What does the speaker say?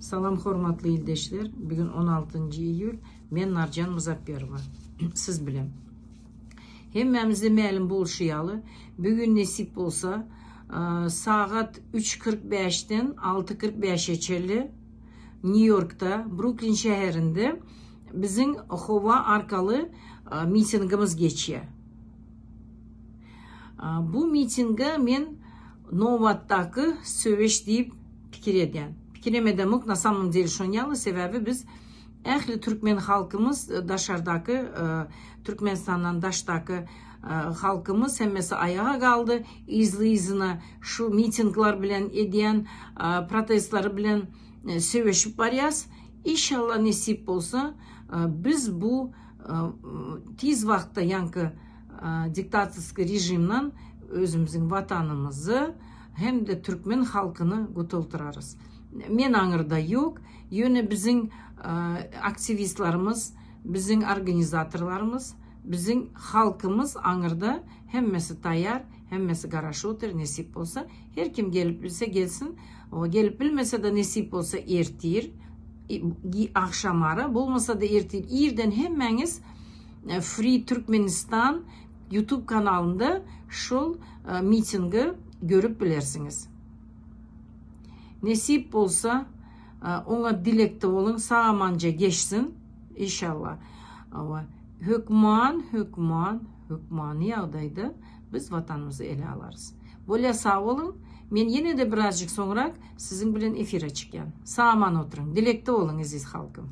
Salam hormatly ildeşler, bugün 16 iýul, men Narjan Muzapberowa siz bilen. Hemmämize mälim bolşy ýaly, bugün nesip bolsa sagat üç 45 den altı 45-e çenli Nýu-Ýorkda, Bruklin şäherinde biziň howa arkaly mitingimiz geçýär. Bu mitinge men nobatdaky söweş diýip pikir edýän. Pikirem edemok, na samom dele şon ýaly, sebäbi biz ähli türkmen halkymyz daşardaky Türkmenistandan daşdaky halkymyz hemmesi aýaga galdy, yzly-yzyna şu mitingler bilen edýän protestleri bilen söweşip barýas. Inşallah nesip bolsa biz bu tiz wagtda ýaňky diktatorskiý režimden özümiziň watanymyzy hem-de türkmen halkyny gutultyrarys. Men aňyrda ýok, ýöne biziň aktiwistlerimiz, biziň organizatorlarymyz, biziň halkymyz aňyrda hemmesi taýýar, hemmesi garaşyp otyr, nesip bolsa. Her kim gelip bilse gelsin, gelip bilmese-de nesip bolsa ertir agşamara, bolmasa-da ertir irden hemmäňiz Free Türkmenistan YouTube kanalynda şol mitingi görüp bilersiňiz. Nesip bolsa oňa dilekde boluň, sag-amanja geçsin inşallah. Hökman, hökman, hökmany ýagdaýda biz watanymyzy ele alarys. Bolýa sag boluň. Men ýene-de birazjyk soňrak siziň bilen efire çykýan. Sag-aman oturyň. Dilekde boluň eziz halkym.